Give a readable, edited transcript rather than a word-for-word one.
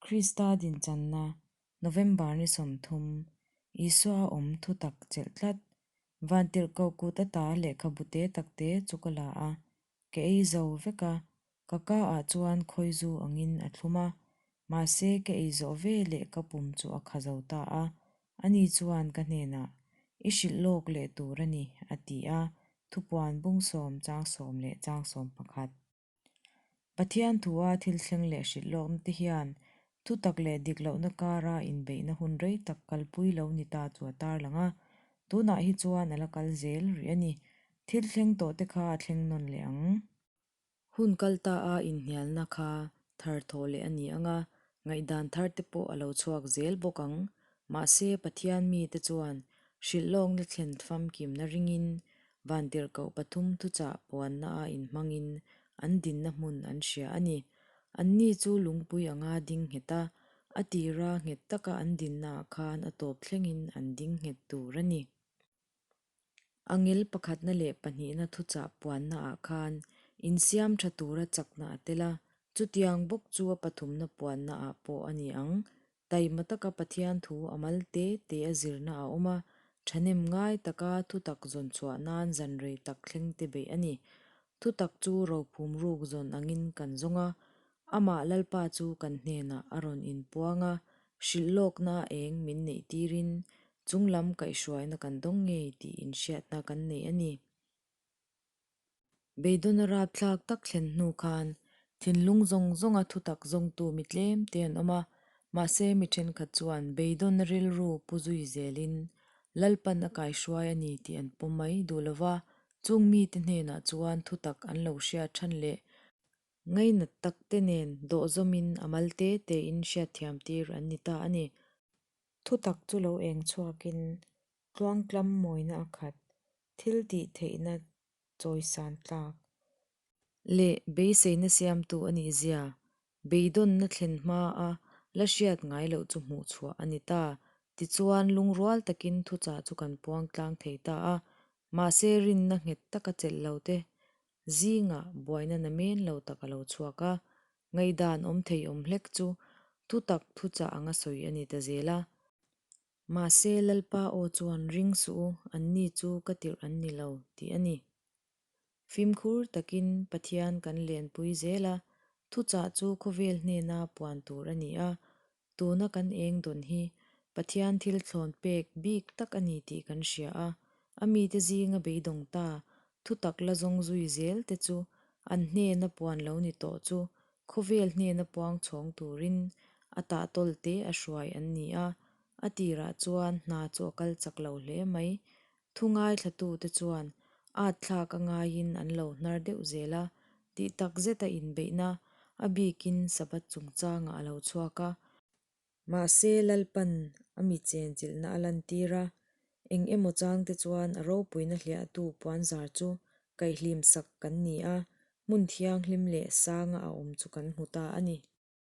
Krista dinchanna, November ni 30, Isua a awm thutak chelh tlat. Vantirhkoh kut ata lehkhabu te tak te chu ka la a, ka ei zo vek a, ka ka ah chuan khawizu angin a thlum a, mahse ka ei zawh ve leh ka pum chu a kha zo ta a, ani chuan ka hnenah, I hrilh lawk leh tur a ni, a ti a, thupuan bung sawm chang sawm leh chang sawm pakhat. Pathian thua thil thleng leh hrilh lawkna te hian thutak leh dik lohna kara inbeihna hun rei tak kalpui lo ni ta chu a tarlang a, tunah hi chuan a la kal zel rih a ni. Thil thleng tawh te kha a thleng nawn leh ang. Hun kal ta a inhnialna kha thar thawh leh a ni ang a, ngaihdan thar te pawh a lo chhuak zel bawk ang. Mahse, Pathian mite chuan hrilh lawkna thlen famkimna ringin Vantirhkoh pathum thuchah puanna a inhmangin an dinna hmun an hria a ni. Anni chu lungpui anga ding nghet a, a tira nghet taka an dinnaah khan a tawp thlengin an ding nghet tur a ni. Angel pakhatna leh pahnihna thuchah puannaah khan insiam tha tura chakna a tel a, chutiang bawk chu a pathumna puannaah pawh a ni ang. Taima taka Pathian thu a mal te te a zirna a awm a, thahnem ngai taka thutak zawn chhuah nan zan rei tak thleng te beih a ni. Thutak chu rophum ruk zawn angin kan zawng a, amah Lalpa chu kan hnenah a rawn inpuang a, hrilh lawkna eng min neih tirin chunglam kaihhruaina kan dawng ngei tih inhriatna kan nei a ni. Beidawn a rapthlak tak thlen hnu khan thinlung zawng zawnga thutak zawngtu mi tlem te an awm a, mahse mi thenkhat chuan beidawn rilru pu zui zelin Lalpan a kaihruai a ni tih an pawm mai duh lova, chung mite hnenah chuan thutak an lo hriat than leh ngainat tak te nen dawhzawmin a mal te tein hriatthiam tir an ni ta a ni. Thutak chu lo eng chhuakin tluangtlam mawina a khat, thil tih theihna chawisan tlak leh beiseina siamtu a nih zia, beidawnna thlen hma a la hriat ngai loh chu hmuh chhuah a ni ta. Tichuan, lungrual takin thuchah chu kan puang tlang thei ta a, mahse rinna nghet taka chelh lo te zingah buaina namen lo tak a lo chhuak a, ngaihdan awm thei awm hlek chu thutak thuchah anga sawi a ni ta zel a. Mahse, Lalpa aw chuan ring suh u, anni chu ka tirh an ni lo, tih a ni. Fimkhur takin Pathian kan lenpui zel a, thuchah chu khawvel hnena puan tur a ni a, tuna kan eng dawn hi Pathian thil thlawn pek bik tak a ni tih kan hria a, a mite zinga beidawng ta, thutak la zawng zui zel te chu an hnena puan lo ni tawh chu Khawvel hnena puang chhawng turin a tahtawl te a hruai an ni a, a tirah chuan hna chu a kal chak lo hle mai. Thu ngaithlatute chuan at thlak a ngaiin an lo hnar deuh zel a, tih tak zeta inbeihna a bikin Sabbath chungchangah a lo chhuak a. Mahse, Lalpan a mi chenchilhna a lantir a, eng emaw changte chuan a ropuina hliahtu puanzar chu kaihhlimsak kan ni a, hmun thianghlim leh sanga a awm chu kan hmu ta a ni.